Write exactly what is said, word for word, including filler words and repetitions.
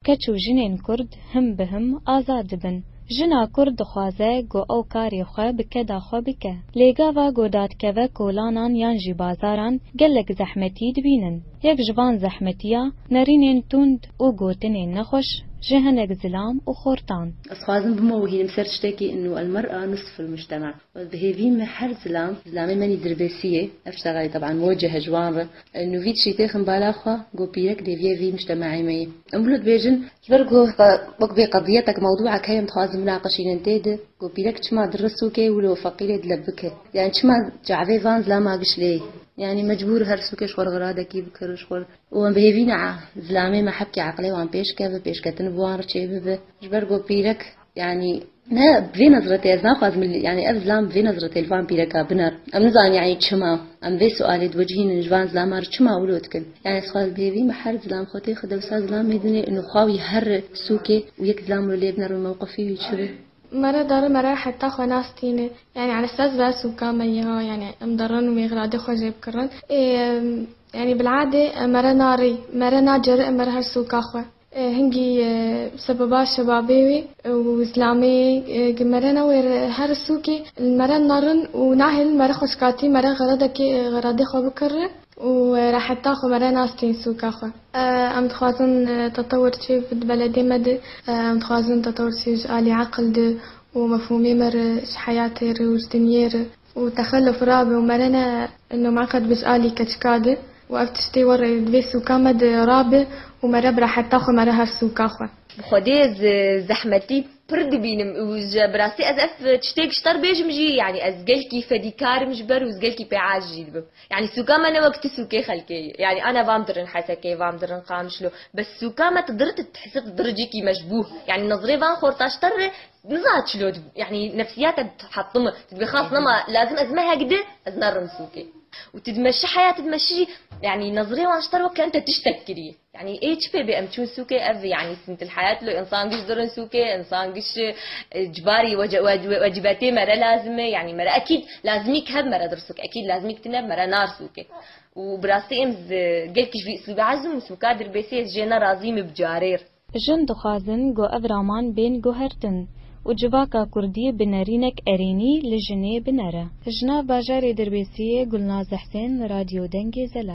Keç û jinên Kurd him bi him azad dibin. Jina Kurd dixwaze ku ew karê xwe bi keda xwe bike. Lê gava ku dadkeve kolanan yan jî bazaran, gelek zehmetî dibînin. Yek ji van zehmetiya nerînên tund û gotinên nexweş ji hinek zilam û xortan. Ez xwazim bimo û hînim ser tiştekî inu el mer'a nisful mujtema. Bi hêvî me her zilam, zilamê menî dirbêsiyê, ev ştaxalî teban wecih ji wan re. Nûvî tişî têxin bala xwe, go pîrek dêviyê vî mujtemaê me yê. Em wilo dibêjin, ji ber ku wek bê qediyetek mewdûek heye em dixwazin binaqeşînin tê de, go pîrek çima dirisûkê wilo feqîrê dile bike. Yani çima çavê van zilama gişlê. Yani mecbûr her sûkê ji xwe re xiradekî bikir, ji xwe re. Û em bi hêvî ne zilamê me hebkê eqlê wan pêş keve, pêşketin bi wan re çê bibe. Ji ber ku pîrek, yani, ne bi vê nezretê ez naxwazim, yani, ev zilam bi vê nezretê li van pîreka bine. Em nizanin, yani, çima. Em vê sualê diwecihînin ji van zilama re çima wilo dikin. Yani, ez xwaz bi hêvî me her zilam xwe têxide wisa zilamê dinê û xwe wî her sûkê û yek zilam wilo lê bine rû mewqifî wî çi be. Mere dare mere heta xwe nastîne. Yani, ala esas ve sûka me yê ha, yani, em derin û mêxradê xwe jê bikirin. Ê, em, yani, bil'adê, e, mere narî, mere nacere, mere her sûka xwe. E, hingî, e, sebeba şebabê wî, e, û zilamê, e, gi mere newêre her sûkê, mere narin û nahêlin mere xweşkatî, mere xeredekê, e, xeredê xwe bikirin û, e, reheta xwe mere nastîn sûka xwe. E, em dixwazin, e, tetewir çê bid beledê me de, e, em dixwazin tetewir çê ji alî eqil de û mefhûmê me re, ji heyatê re û ji dinyê re. û texelluf rabe û mere ne ino meqed bi ji alî keçika de û ev tiştê were di vê sûka me de rabe û mere bi reheta xwe mere her sûka xwe. Bi Xwedê ez zehmetî pir dibînim û ji bi rastî ez ev tiştê gişter bêjim jî, yani ez gelkî fedîkar im ji ber û ez gelkî pê aciz jî dibim. Yani sûka me ne wek tu sûkê xelkê ye. Yani ana vam dirin Hesekê, vam dirin Qamişlo. Bes sûka me tu dirit tu dihesib diricîkî meşbûh. Yani nezrê van xortaşter re Niza çilo, yani nefsiyata hatlı mı? Dibê xas nema lazim ez mehek de ez nerim sûkê. Û tu dimeşi heyat dimeşi, yani nazirê wan ji te re wek ente tiştek kirî. Yani ê çi pê bê em çûn sûkê ev, yani sintil heyat lo insan giş dirin sûkê, insan giş, e, cibarî wece-, wec-, wecibetê mere lazim e, yani mere ekîd lazimî ki hev mere dir sûk, ekîd lazimî ki tine mere nar sûkê. Û bi rastî em z-, gelkî ji vî îslûbê ezim û sûka dirbêsî ez jê nerazî me bi carêr. Jin dixwazin ku ev raman bên guhertin û civaka kurdî bi nerînek erênî li jinê binere. Ji nav bajarê Dirbêsiyê, Gulnaz Hesên, Radyo Dengê Zelal.